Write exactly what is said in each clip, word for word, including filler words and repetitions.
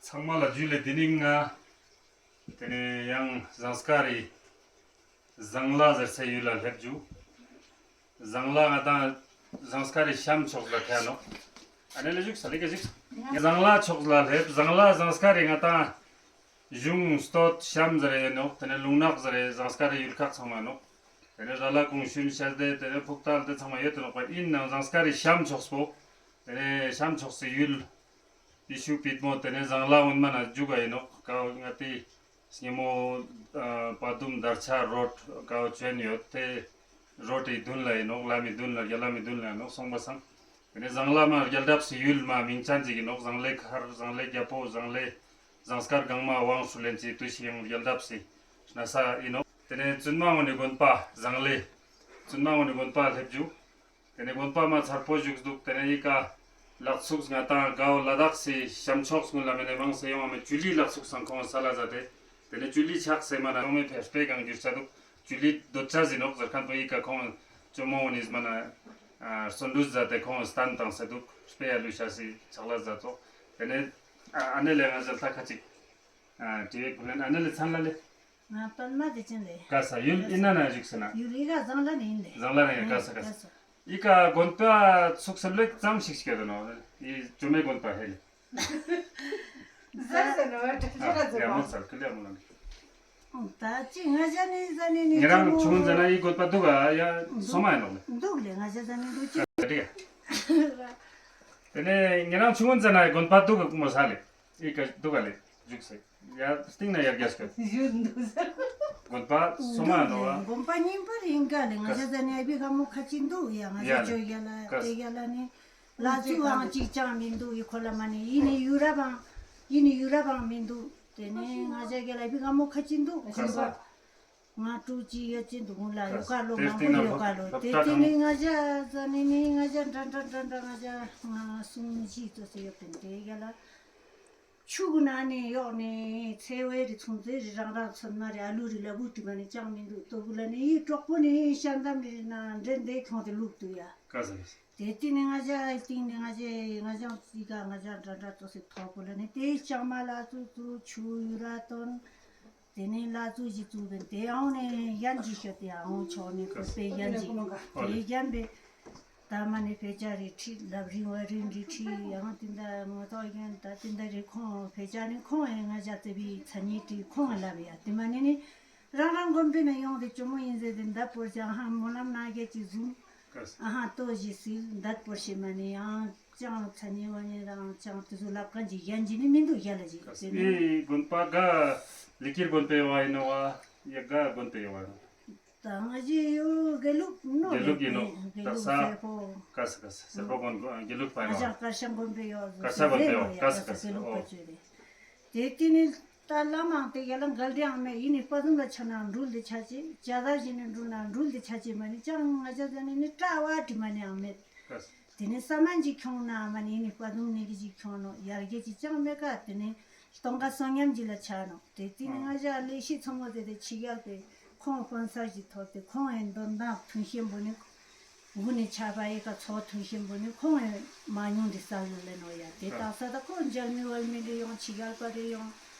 ཚང་མ་ལ་ཇུ་ལེ། དེ་རིང་ང་དེ་ནས་ཡང་ཟངས་དཀར་རི་ཟངས་ལ་ཟེར་སའི་ཡུལ་ལ་སླེབས་ཇུ། ཟངས་ལ་ང་ཏང་ཟངས་དཀར་རི་གཤམ་ཕྱོགས་ལ་ཐལ་ནོག། ཨ་ནེ་ལེ་བཞུགས་ས་ལེ་ག་བཞུགས་ས། ཟངས་ལ་ཕྱོགས་ལ་སླེབས། ཟངས་ལ་ཟངས་དཀར་རི་ང་ཏང་གཞུང་སྟོད་གཤམ་ཟེར་ཡོད་ནོག། དེ་ནས་ལུང་ནག་ཟེར་ཟངས་དཀར་རི་ཡུལ་ཁག་ཚང་མ་ནོག། དེ་ནས་ར་ལ་ཀུང་ཤུན་ཤ་དེ་དེ་ནས་ཕུག་ཏལ་དེ་ཚང་མ་ཡོད་དེ་ནོག་པ། ཨིན་ནང་ཟངས་དཀར་རི་གཤམ་ཕྱོགས་པོ། དེ་ནས་གཤམ་ཕྱོགས་སི་ཡུལ་པི་ཤུ་པིད་མོ། དེ་ནས་ཟངས་ལ་འོ་མ་ན་ཇུག་ག་ཡིན་ནོག། ཀའོ་ང་ཏི་སྙེ་མོ་ཨ་པ་དུམ་དར་ཆ་རོཌ་ཀའོ་ཅན་ཡོད་དེ། རོཌ་ཡི་མདུན་ལ་ཡིན་ནོག། ལམ་མི་མདུན་ལ་རྒྱ་ལམ་མི་མདུན་ལ་ཡིན་ནོག། སོང་པ་སང་དེ་ནས་ཟངས་ལ་མ་རྒྱལ་རབས་སི་ཡུལ་མ་མིང་ཅན་ཅིག་ཡིན་ནོག། ཟངས་ལེ་མཁར་ཟངས་ལེ་རྒྱལ་པོ་ཟངས་ལེ་ཟངས་དཀར་གང་མ་ཝང་ཧྲུ་ལེན་ཅིག་དུས་ཤིག་ཡང་རྒྱལ་རབས་སི་ན་ས་ཡིན་ནོག། དེ་ནས་བཙུན་མ་འོ་ནི་དགོན་པ་ཟངས་ལེ། བཙུན་མ་འོ་ནི་དགོན་པ་སླེབས་ཇུ། དེ་ནས་དགོན་པ་མ་མཚར་པོ་བཞུགས་འདུག། དེ་ནས་ཡི་ག་ལག་ཚུགས་ང་ཏང་གའོ་ལ་དྭགས་སི་གཤམ་ཕྱོགས་སྔོན་ལ་མེ་ནས་མང་སེ་ཡོང་བ་མེ་ཅུ་ལི་ལག་ཚུགས་སང་ཁོང་ས་ལ་ཟ་དེ། དེ་ནས་ཅུ་ལི་ཆག་སེ་མ་ན་ཡོང་མེ་ཕེ་སྤེ་གང་འགྱུར་ཆ་འདུག། ཅུ་ལི་དོད་ཆ་ཟིན་ནོག་ཟེར་ཁན་པོ་ཡི་ག་ཁོང་ཅོ་མོ་ནི་མ་ན་ཨ་སོན་རུས་ཟ་དེ་ཁོང་སྟན་བཏང་སེ་འདུག། སྤེ་ཡ་ལུས་ཤ་སི་ཆག་ལ་ཟ་ཙོག། དེ་ནས་ཨ་ཨ་ནེ་ལེ་ང་ཟལ་ཐ་ཁ་ཅིག་ཨ་དྲི་བའི་ཁུ་ལེན། ཨ་ནེ་ལེ་ཚན་ལ་ལེ། ང་པདྨ་བདེ་ཆེན་ལེ། ག་ས་ཡུལ་ཨིན་ན་ན་བཞུགས་ས་ན། ཡུལ་ཡི་ག་ཟངས་ལ་ནས་ཡིན་ལེ། ཟངས་ལ་ནས་ཡིན། ག་ས་ག་ས། ཡི་ག་དགོན་པ་ཚུགས་སེ་ལེགས་ཙམ་ཞིག་ཞིག་ཡོད་ནོ། ཡི་ཇོ་མོའི་དགོན་པ་ཧེ་ལེ། ཟ་ས་ནོ་བ་ཏྲ་ཅི་ར་ཟ་ཡ་མོ་བ། ས་ཀི་ལེ་མོ་ལ། ད་ཅི་ང་ཞ་ནི་ཟ་ནི་ནི་ཉེ་རང་ཆུང་ངུན་ཟ་ན་ཡི་དགོན་པ་འདུག་ག་ཡ་སོ་མ་ཡ་ནོ་ལེ། འདུག་ལེ། ང་ཞ་ཟ་ནི་འདུག་ཅི། ད་ཡ། དེ་ནས་ཉེ་རང་ཆུང་ངུན་ཟ་ན་ཡི་དགོན་པ་འདུག་ག་ཀུ་མོ་ས་ལེ། ཡི་ག་འདུག་ག་ལེ། བཞུགས་སེ། ཡ་སྟེང་ན་ཡར་རྒྱས་སྐད། བཞུགས་འདུག་ཟེར། དགོན་པ་སོ་མ་ནོ་བ། དགོན་པ་རྙིང་པ་རེ་ཡིན་ག་ལེ། ང་ཞ་ཟ་ནི་ཨ་བི་ག་མོ་ཁ་ཅིག་འདུག་ཡ། ང་ཞ་ཅོ་ཡ་ལ་ཏེ་ཡ་ལ་ནི་ལ་ཚུ་བང་ཅིག་ཅང་མི་འདུག། ཡི་ཁོ་ལ་མ་ནི་ཡི་ནི་ཡུ་ར་བང་ཡི་ནི་ཡུ་ར་བང་མི་འདུག། དེ་ནི་ང་ཞ་ག་ལ་ཨ་བི་ག་མོ་ཁ་ཅིག་འདུག། དགོན་པ་ང་དྲུག་ཅིག་ཡོད་ཅིག་འདུག་ལ། ཡོ་ག་ལོ་མང་པོ་ཡོ་ག་ལོ། ཏེ་ཏེ་ནི་ང་ཞ་ཟ་ནི་ནི་ང་ཞ་འདྲ་འདྲ་འདྲ་འདྲ་ང་ཞ་ང་གསུམ་བཞི་ཙོགས་སེ་ཡོད་པིན། ཏེ་ག་ལ་ཆུ་གུ་ན་ནི་ཡོག་ནི་ཚེ་བའི་རི་ཚོང་ཚེ་རི་རང་རང་ཚོད་མ་རི་ཨ་ལུ་རི་ལ་བུ་དྲི་མ་ནི་ཅང་མི་འདུག། ཏོ་གུ་ལ་ནི་ཡི་གྲོགས་པོ་ནི་ཤ་འདམ་རི་ན་འདྲེ་འདེ་ཁྱོང་ཏེ་ལུག་འདུག་ཡ། ཏེ་ཏེ་ནི་ང་ཞ་ཨི་ཏིང་ནི་ང་ཞ་ང་ཞ་ཙི་ག་ང་ཞ་འདྲ་འདྲ་ཏོ་སེ་ཐོག་གུ་ལ་ནི་ཏེ་ལྕང་མ་ལ་ཙུ་ཙུ་ཆུ་ཡུ་ར་ཏོན། ཏེ་ནི་ལ་ཙུ་ཞིག་ཙུ་བན་ཏེ་ཨའོ་ནི་ཡན་ཅིག་ཤོ་ཏེ་ཨའོ་ཆོ་ནི་ཁོ་སྤེ་ཡན་ཅིག་ཏེ་ཡན་པེ། ད་མ་ནི་ཕེ་ཅ་རི་ཁྲི་ལབ་རི་བ་རི་འདི་ཁྲི་ཡང་ཏི་འདའ་ངོ་ཏོ་ཡན་ད་ཏི་འདའ་རི་ཁོང་ཕེ་ཅ་ནི་ཁོང་ཨེ་ང་ཞ་ཙེ་བི་ཚ་ནི་ཏི་ཁོང་ཨེ་ལབ་ཡ། ཏེ་མ་ནི་ནི་རང་རང་དགོན་པེ་ནས་ཡོང་སྟེ་ཅོ་མོ་ཡིན་ཟེར་ཏེ་འདའ་པོར་ཅང་ཧ་མོ་ལམ་ན་གེ་ཅིག་ཟུམ། ཨ་ཧ་ཏོ་ཞིག་སིལ་འདད་པོར་ཤེ་མ་ནི་ཡང་ཅང་ཚ་ནི་བ་ནི་རང་ཅང་ཏི་ཟུ་ལབ་ཁན་ཅིག་ཡན་ཅིག་ནི་མི་འདུག་ཡ་ལ་ཅིག་ཏེ་ནི། ཨི་དགོན་པ་ག་ལི་ཀིར་དགོན་པེ་ཡོང་བ་ཡིན་ནོ་བ་ཡ་ག་དགོན་པེ་ཡོང་བ་ཡིན་ནོ། ད་ང་ཞི་ཡུ་དགེ་ལུགས་ནོ་དགེ་ལུགས་ཡིན་ནོ། དགེ་ལུགས་སེར་པོ། ག་ས་ག་ས་སེར་པོ་དགོན་དགེ་ལུགས་པ་ཡིན་ནོ། ཨ་ཞང་དཀར་ཤང་དགོན་པེ་ཡོང་ཟེར་ནོ་ཡ། ག་ས་དགེ་ལུགས་པ་ཅོ་རེ། ཏེ་ཏེ་ནི་ད་བླ་མ་ཏེ་ཡ་ལ་འགལ་འདི་ཡང་མེད། ཡིན་ནི་དཔའ་གདུང་ལ་ཆ་ན་འགྲུལ་འདི་ཆ་ཅེ། ཇ་ད་ཞིག་ནི་འགྲུལ་ན་འགྲུལ་འདི་ཆ་ཅེ་མ་ནི་ཅང་ང་ཅག་ཟ་ནི་ནི་གྲྭ་བ་དྲི་མ་ནི་ཡང་མེད། ཏེ་ནི་ས་མན་ཅིག་ཁྱོང་ན་མ་ནི་ཡིན་ནི་དཔའ་གདུང་ནི་གི་ཅིག་ཁྱོང་ནོ་ཡར་རྒྱས་ཅིག་ཅང་མེད་ཀ། ཏེ་ནི་སྟོང་ཁ་སོ་ཉམས་ཅིག་ལ་ཆ་ནོ། ཏེ་ཏེ་ནི་ང་ཅག་ལས་ཤིག་ཚོ་མོ་ཏེ་ཏེ་ཕྱི་རྒྱལ་ཏེ་ཁོང་སྤོན་སར་ཅིག་ཐོབ་སྟེ་ཁོང་ཨེ་འདོན་དང་ཐུན་ཤེན་པོ་ནི། འུ་ནི་ཆ་པ་ཡི་ཀ་ཚོ་ཐུན་ཤེན་པོ་ནི་ཁོང་ཨེ་མ་ཉུང་འདི་སལ་ལེ་ནོ་ཡ། ཏེ་ཨ་དག་ས་ད་ཁོ་མཇལ་མི་བལ་མི་རེ་ཡོང་ཕྱི་རྒྱལ་པ་རེ་ཡོང་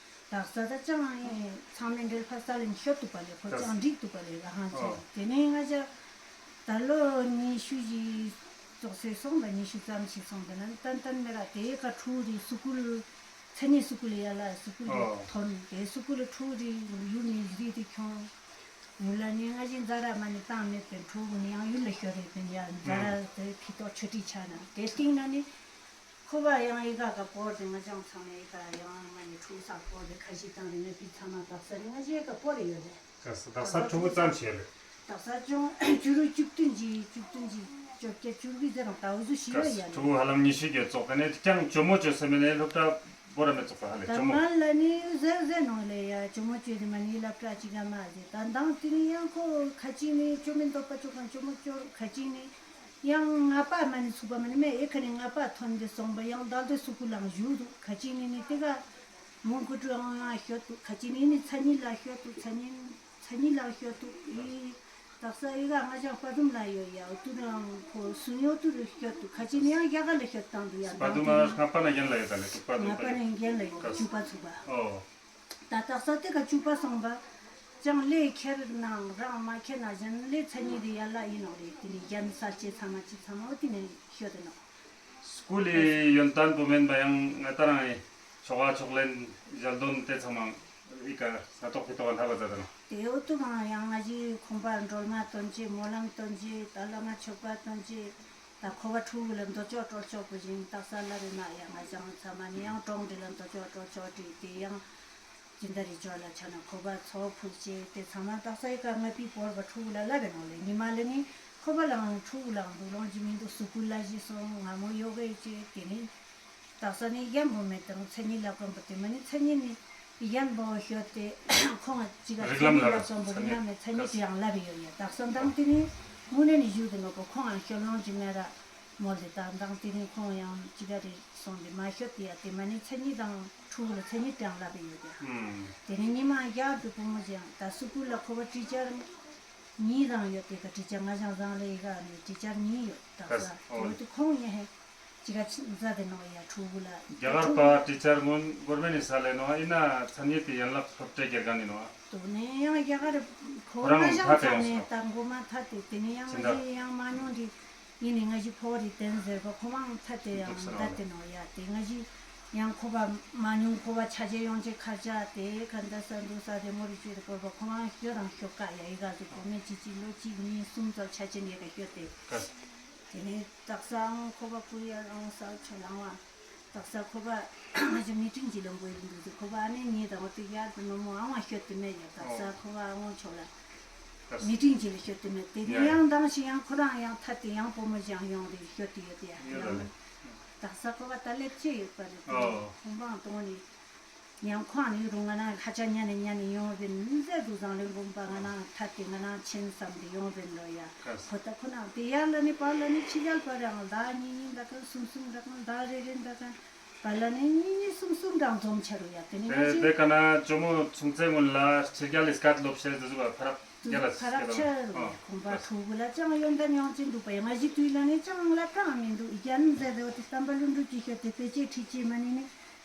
དག་ས་ད་ཅང་ཨེ་ཚང་མའི་འབྲེལ་ཕ་སལ་ལེ་ཤོ་ཏུ་པ་ལེ་ཁོ་ཅང་འགྲིག་ཏུ་པ་ལེ་ར་ཧང་ཅང་། ཏེ་ནི་ང་ཅག་ད་ལོ་ཉི་ཤུ་ཞིག་ཙོགས་སེ་སོང་ད་ཉི་ཤུ་ཙམ་ཞིག་སོང་ད་ན་ཏན་ཏན་མེ་ར་ཏེ་ཀ་ཕྲུ་རི་སུ་ཀུལ་མཚན་ཉིད་སུ་ཀུལ་ཡ་ལ་སུ་ཀུལ་ཐོན་ཏེ་སུ་ཀུལ་ཕྲུ་རི་ཡུལ་ནི་རི་ཏེ་ཁྱོང་། ཡུལ་ལ་ནི་ང་ཞིག་ཛ་ར་མ་ནི་བཏང་མེད་པའི་ཕྲུ་གུ་ནི་ཡང་ཡུལ་ལ་ཤོར་རེ་པིན་ཡ། ཛ་ར་ཏེ་ཕི་ཏོག་ཆོ་ཏི་ཆ་ན་ཏེ་སྟིང་ན་ནི་ཁོ་བ་ཡང་ཨི་ཀ་ཀ་པོར་ཏེ་ང་ཅང་ཚང་མ་ཨི་ཀ་ཡང་མ་ནི་ཕྲུ་གུ་ས་པོར་ཏེ་ཁ་ཤི་བཏང་རེ་ནི་ཕི་ཚང་མ་དག་ས་རེ་ང་ཞིག་ཨི་ཀ་པོར་རེ་ཡོད་རེ། དག་ས་དག་ས་ཕྲུ་གུ་ཙམ་ཞིག་རེ། དག་ས་ཅུང་ཕྲུ་གུ་བཅུ་བདུན་ཅིག་བཅུ་བདུན་ཅིག་བཅོ་བརྒྱད་བཅུ་དགུ་ཟེར་རང་ད་འུ་ཟུ་ཞིག་ཡོད་ཡ་ལེ། ཕྲུ་གུ་ཧ་ལམ་ཉི་ཤུ་བརྒལ་ཙོག་ཏེ་ནི་ཀྱང་ཇོ་མོ་ཅོ་ས་མེད་ནི་སློབ་གྲྭ་བོར་ར་མེད་ཙོག་པ་ཧ་ལེ། ཇོ་མོ་ད་མ་ལ་ནི་ཟེར་ཟེར་ནོ་ལེ་ཡ། ཇོ་མོ་ཅོས་ཏེ་མ་ནི་སློབ་གྲྭ་ཅིག་ག་མ་ཟེར། ད་མདང་ཏེ་ནི་ཡང་ཁོ་ཁ་ཅིག་ནི་ཅོ་མི་འདོད་པ་ཅོ་གང་ཇོ་མོ་ཅོ། ཁ་ཅིག་ནི་ཡང་ང་པ་མ་ནི་ཚུགས་པ་མ་ནི་མེད། ཨེ་ཁ་ནི་ང་པ་ཐོན་ཏེ་སོང་པ་ཡང་ད་ལྟ་སུ་ཀུལ་ལང་བཞུགས་འདུག། ཁ་ཅིག་ནི་ནི་ཏེ་ཀ་མོན་གྷོ་ཀྲུའུ་ཨང་ཡང་ཤོད་འདུག། ཁ་ཅིག་ནི་ནི་མཚན་ཉིད་ལ་ཤོད་འདུག། མཚན་ཉིད་མཚན་ཉིད་ལ་ཤོད་འདུག། ཨི་ ད་ས་ཡི་ག་ང་ཅག་པ་དུམ་ལ་ཡོད་ཡ། འོ་དུ་ནང་ཁོ་སུ་ཡོད་དུ་རུ་ཤོད་དུ་ཁ་ཅིག་ནི་ཡང་རྒྱ་གར་ལ་ཤོད་བཏང་དུ་ཡ། པ་དུམ་མ་ང་པ་ན་ཡན་ལ་ཡོད་ད་ལེ། པ་དུམ་ང་པ་ན་ཡན་ལ་ཡོད་ཅུ་པ་ཚུགས་པ། ཨོ། ད་ད་ས་དེ་ག་ཅུ་པ་སོང་པ། ཅང་ལས་ཁྱེར་ནང་རང་མ་ཁྱེར་ན་གཞན་ལས་མཚན་ཉིད་དེ་ཡར་ལ་ཡིན་ནོག་ལེ། དེ་ནི་རྒྱན་གསར་བཅད་ཚང་མ་ཅི་ཚང་མ་འོ་དེ་ནས་ཤོད་དེ་ནོག། སྐུལ་ལི་ཡོན་ཏན་བུ་མེན་པ་ཡང་ང་ད་རང་ཆོ་ག་ཕྱག་ལེན་ཞལ་འདོན་དེ་ཚང་མ་ཨི་ཀ་སྣ་ཐོག་ཕི་ཐོག་ལྷབ་པ་མཛད་དེ་ནོག། དེ་འོ་དུ་མ་ཡང་ང་ཞི་ཁོང་པ་སྒྲོལ་མ་དོན་གཅིག་སྨོན་ལམ་དོན་གཅིག་ད་བླ་མ་མཆོད་པ་དོན་གཅིག་ད་ཁོ་པ་ཕྲུ་གུ་ལ་མདོ་ཕྱོགས་སྤྲོ་ཕྱོགས་པོ་ཞིང་ད་ས་ལ་རེ་ན་ཡང་ང་ཅག་ཚང་མ་ནི་ཡང་གྲོང་སྡེ་ལ་མདོ་ཕྱོགས་སྤྲོ་ཕྱོགས་དྲི་དེ་ཡང་སྦྱིན་བདག་རི་ཇོ་ལ་ཆ་ན་ཁོ་པ་ཚོགས་ཕུལ་ཅེས་དེ་ཚང་མ་དག་ས་ཡི་ག་ང་པི་བོར་བ་ཕྲུ་གུ་ལ་ལབ་པའི་ནང་ལས་ཉི་མ་ལས་ནི་ཁོ་པ་ལའང་ཕྲུ་གུ་ལའང་འདུག་ལོང་ཅི་མི་འདུག་སུ་ཀུལ་ལ་ཞིག་སོང་ང་མོ་ཡོ་གེ་ཅེས་དེ་ནི་དག་ས་ནི་ཡན་པོ་མེད་དང་མཚན་ཉིད་ལ་གོམས་པ་དེ་མ་ནི་མཚན་ཉིད་ནི་ཡན་པོ་ཤོད་དེ་ཁོང་ཅི་ག་རིགས་ལམ་མཚན་ཉིད་ལ་ལ་གོམས་པ་རིགས་ལམ་མེད་མཚན་ཉིད་དེ་ཡང་ལབ་ཡོད་ཡ། དག་ས་མདང་དེ་ནི་དངོས་གནས་ནི་ཞུ་དེ་ནོ་གོ་ཁོང་ཨང་ཤོད་ལོང་ཅི་མེད་ར། མོལ་ཏེ་ད་མདང་དེ་རིང་ཁོང་ཡང་ཅི་ག་རེ་སོང་སྟེ་མ་ཤོད་དེ་ཡ། དེ་མ་ནི་མཚན་ཉིད་དང་ཕྲུ་གུ་ལ་མཚན་ཉིད་དེ་ཡང་ལབ་པ་ཡོད་ཡ། ཨུམ། དེ་ནི་ཉི་མ་རྒྱ་དུ་བུ་མོ་ཅིག་ཡང་ད་སུ་ཀུལ་ལ་ཁོ་པ་ཊི་ཅར་གཉིས་དང་ཡོད་དེ་ག་ཊི་ཅར་ང་ཅང་བཟང་ལེ་ཡི་ག་ནི་ཊི་ཅར་གཉིས་ཡོད་ད་ས། ཨོ། དེ་ཁོང་ཡ་ཧེ་ཅི་ག་ཅི་མཛད་དེ་ནོ་ཡ་ཕྲུ་གུ་ལ། རྒྱ་གར་པ་ཊི་ཅར་ངོ་གོར་མེན་ནི་ས་ལེ་ནོ་ཨིན་ན་མཚན་ཉིད་དེ་ཡན་ལག་ཕབ་སྤྲད་རྒྱ་གར་ནི་ནོ། དོ་ནས་ཡང་རྒྱ་གར་ཁོ་ཁོ་རང་ང་ཞང་ཐ་དེ་ཚང་ཡོང་ནས་ད་མགོ་མ་ཐ་དེ་དེ་ནས་ཡང་ཅི་ང་འདྲ་ཞིག་ཡང་མ་མྱོང་དེ་ཡིན་ནི་ང་ཞིག་ཕོ་རི་བསྟན་ཟེར་བ་ཁོ་མང་ཐ་དེ་ཡང་འདུག་ས་ད་དེ་ནོ་ཡ། དེ་ང་ཞིག་ཡང་ཁོ་པ་མ་མྱོང་ཁོ་པ་ཆ་རྒྱ་ཡོང་ཅེ་ཁ་ཆ་དེ་ག་འདྲ་ས་འདུག་ས་དེ་མོ་རི་ཅུ་དེ་བོར་བ་ཁོ་མང་ཤོད་རང་ཤོད་ཀ་ཡ། ཡི་ག་ཟུག་གོ་མེ་ཅི་ཅི་ལོ་གཅིག་གཉིས་གསུམ་ཙམ་ཆ་ཅེ་ནས་ག་ཤོད་དེ། དེ་ནས་དག་ས་ཨང་ཁོ་པ་ཀུ་ཡ་རང་ས་ཆོ་ལང་བ། དག་ས་ཁོ་པ་ང་ཅག་མི་ཊིང་ཅིག་ལ་འབོད་ཡིན་འདུག་ཟེར། ཁོ་པ་ཨ་ནེ་ངེད་དང་འོ་དེ་ཡར་དུ་ནོ་མོ་ཨང་བ་ཤོད་དེ་མེད་ཡ། དག་ས་ཨོ། ཁོ་པ་ཨང་བ་ཆོ་ལ་དག་ས་མི་ཊིང་ཅིག་ལ་ཤོད་དེ་མེད། དེ་ནས་ཡ་ཡང་མདང་ཞིག་ཡང་ཁོ་རང་ཡང་ཐ་དེ་ཡང་བུ་མོ་ཞིག་ཡང་ཡོང་དེ་ཤོད་དེ་ཡོད་དེ་ཡ། ཡོད་ལ་ཡང་ལེ། དག་ས་ཁོ་པ་ད་ལེབ་ཅེ་ཡོད་པ་རེད། ཨོ། ཁོང་པ་ཨང་དོང་ནི་ཡང་ཁོང་ནི་རུང་ང་ན་ཁ་ཆ་ཉ་ནི་ཉ་ནི་ཡོང་བིན་མཛད་དུ་བཟང་ལེ་འགོམ་པ་ང་ན་ཐ་དེ་ང་ན་ཆེན་བསམ་དེ་ཡོང་བིན་ལོ་ཡ། ཁོ་ད་ཁོ་ན་དེ་ཡར་ལ་ནི་བར་ལ་ནི་ཕྱི་རྒྱལ་པ་རང་ཟླ་གཉིས་གཉིས་འདྲ་གང་གསུམ་གསུམ་འདྲ་གང་ཟླ་རེ་རེ་འདྲ་གང་བར་ལ་ནི་གཉིས་གཉིས་གསུམ་གསུམ་འདྲ་འཛོམས་ཆ་རུ་ཡ། དེ་ནི་ང་དེ་ཅི་དེ་ག་ན་ཇོ་མོ་ཆུང་ཙེ་སྔོན་ལ་ཕྱི་རྒྱལ་ལ་སྐད་སློབ་བཤད་དུ་ཟུ་བ་ཕ་རག་རྒྱ་ལ་ཕ་རག་སྐད་ཆ་རུ་ཡ། ཁོང་པ་ཕྲུ་གུ་ལ་ཅང་ཡོན་ཏན་ཡོང་ཅིན་འདུག་པ་ཡ། ང་ཞིག་དུས་ལ་ནི་ཅང་ལ་ཀ་མི་འདུག་ཡ། ནི་མཛད་དེ་འོ་དེ་བསམ་པ་ལྷུན་གྲུབ་ཀྱི་ཤོད་དེ་དཔེ་ཆའི་ཁྲིད་ཅེས་མ་ནི་ནི།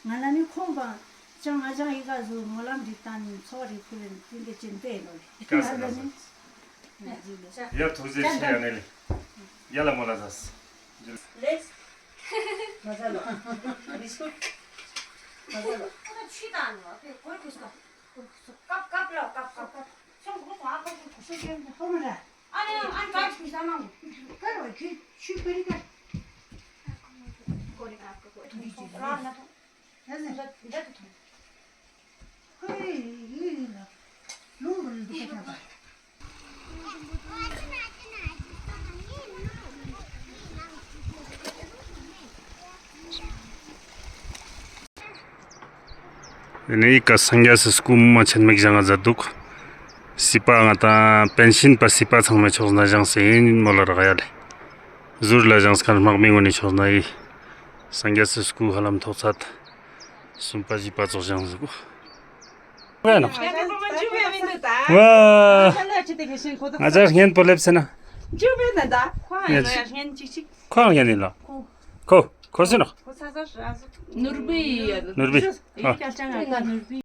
ང་ལ་ནི་ཁོང་པ་ཅང་ང་ཅང་ཡི་ག་ཟུར་སྨོན་ལམ་རི་བཏང་ཚོགས་རི་ཕུལ་ཏིང་གི་ཅིན་པེ་ལོ་ལེ། ཀ་ས་ཀ་ས། ཡ་ཐུགས་རྗེ་ཆེ་ཡ་ནི་ལེ། ཡ་ལ་མོ་ལ་ཟ་ས། ལེ། མ་ཟ་ལོ། ལི་སུ། མ་ཟ་ལོ། ཆུ་དང་ནོ། ཀོར་ཀུ་སོ། ཀབ་ཀབ་ལོ། ཀབ་ཀབ་ཀབ། ཆུ་ཀུ་སོ། ཨ་ཀོ་ཀུ་སོ། ཀེམ་ཧོ་མ་ར། ཨ་ནི་ཨན་ཀ་ཆུ་ཟ་མང་། ཀ་རོ་ཆུ་ཆུ་ཀ་རི་ཀ། ཀོ་རི་ཀ་ཀ་ཀོ། ཐུགས་རྗེ་ཆེ། ར་ན་ཐོ། ཨ་ནི་ཨི་ཀ་སངས་རྒྱས་སི་སྐུ་མ་ཆེན་མིག་བཞག་ང་མཛད་འདུག། སི་པ་ང་ཏང་པན་ཤིན་པ་སི་པ་ཚང་མས་ཆོག་ན་བཞེངས་སེ་ཨིན་མོལ་ལ་རག་ཡ་ལེ། ཟུར་ལ་བཞེངས་མཁན་དམག་མི་ངོ་ནི་ཆོག་ན་ཨི། སངས་རྒྱས་སི་སྐུ་ཧ་ལམ་ཐོག་ཚད་གསུམ་པ་བཞི་པ་ཙོགས་བཞེངས་ཟིག་གོ། ཝ་ནོ། ཝ། ང་ཅག་སྔན་པོ་ལེབ་སེ་ན། ཁོང་སྔན་ཅིག་ཅིག། ཁོང་སྔན་ཡིན་ལ། ཁོ་ཁོ་སུ་ནོ། ནུར་བི། ནུར་བི། ཨ། ནུར་བི།